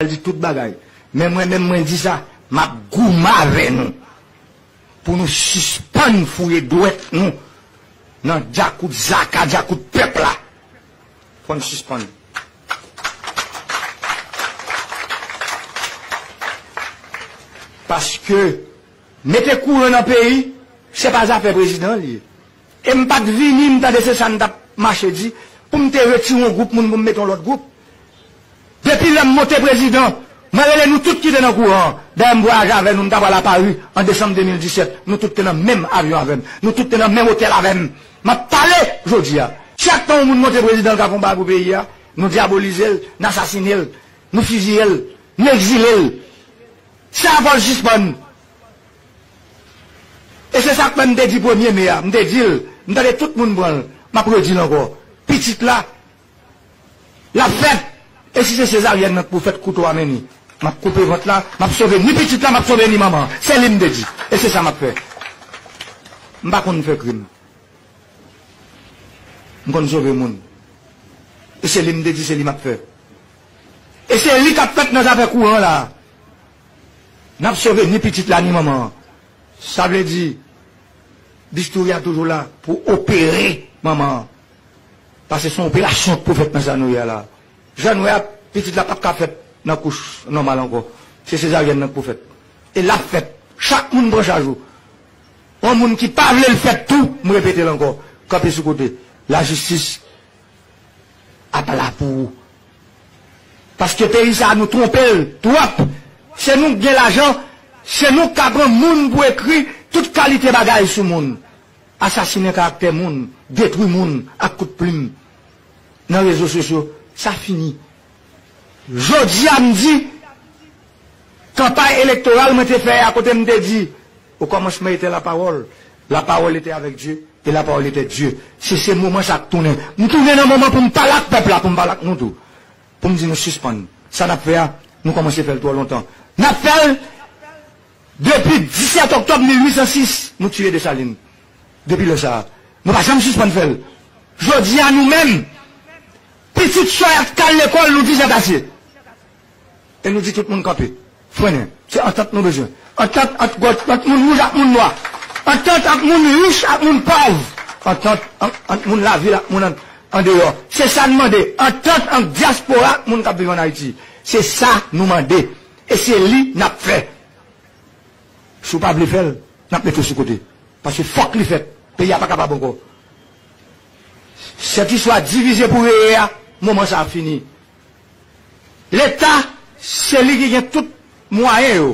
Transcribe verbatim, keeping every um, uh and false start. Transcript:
Al di tout bagay. Men mwen menm mwen di sa, m ap goumen avè nou. Pou nou sispann fouye dwèt nou nan djakout zaka, djakout pèp la. Fò n sispann. Paske mete kouran nan peyi, se pa zafè prezidan li ye. E m pa t vini, m tande se sa n t ap mache di, pou m te retire yon gwoup moun pou m mete yon lòt gwoup. Depi lè m monte prezidan, mwen rele nou tout ki te nan kouran an. Dayè m vwayaje avè nou, m ta pral a Pari an desanm de mil disèt. Nou tout te nan menm avyon avè m. Nou tout te nan menm otèl avè m. M ap pale jodi a. Chak tan yon moun monte prezidan l ka fè yon bagay pou peyi a, nou dyabolize l, n asasine l, nou fiziye l, nou egzile l. Sa fò l sispann. E se sa k fè m te di premye me a, m te di l, m tande tout moun pran l, m ap redi l ankò. Pitit la, l ap fèt. E si se sezaryèn nan k pou fèt, kouto a men ni. M ap koupe vant la, m ap sove ni pitit la, m ap sove ni manman an. Se li m te di. E se sa m ap fè. M pa konn fè krim. M konn sove moun. E se li m te di, se li m ap fè. E se li k ap fèt nan zafè kouran la. N ap sove ni pitit la, ni manman an. Sa vle di, bistouri a toujou la pou opere manman an. Paske se yon operasyon k pou fèt nan sa nou ye a la. Jan nou wè a, pitit la p ap ka fèt nan kouch nòmal ankò. Se sezaryèn nan k pou fèt. E l ap fèt. Chak moun pran chaj ou. Yon moun ki pa vle l fèt tou, m repete l ankò, kanpe sou kote. Lajistis ap la pou ou. Paske peyi sa a, nou twonpe l twòp. Se nou k gen lajan, se nou k ka pran moun pou ekri tout kalite bagay sou moun. Asasinen karaktè moun, detwi moun ak kout plim nan rezo sosyo, sa fini. Jodi a, m di, kanpay elektoral mwen te fè a, kote m te di, au commencement était la parole, la parole était avec Dieu, et la parole était Dieu. Se, se moman sa k tounen. M tounen nan moman pou m pale ak pèp la, pou m pale ak nou tou. Pou m di nou sispann. Sa n ap fè a, nou kòmanse fè l twò lontan. N ap fè l depi disèt oktòb mil uit san sis, nou tiye Desalin. Depi lè sa a, nou pa janm sispann fè l. Jodi a, nou menm, pitit sòy ap k al lekòl, nou di jan k asye. E nou di tout moun kanpe. Frennen. Se antant nou bezwen. Antant ant gòt, ant moun wouj ak moun nwa. Antant ant moun rich ak moun pòv. Antant ant, ant moun lavil ak moun an, andeyò. Se sa n mande. Antant ant dyaspora ak moun k ap viv ann Ayiti. Se sa nou mande. E se li n ap fè. Si w pa vle fè l, n ap mete w sou kote. Paske fòk li fèt. Peyi a pa kapab ankò. Sèt istwa divize pou reye a, moman sa a fini. Leta, se li ki gen tout mwayen yo.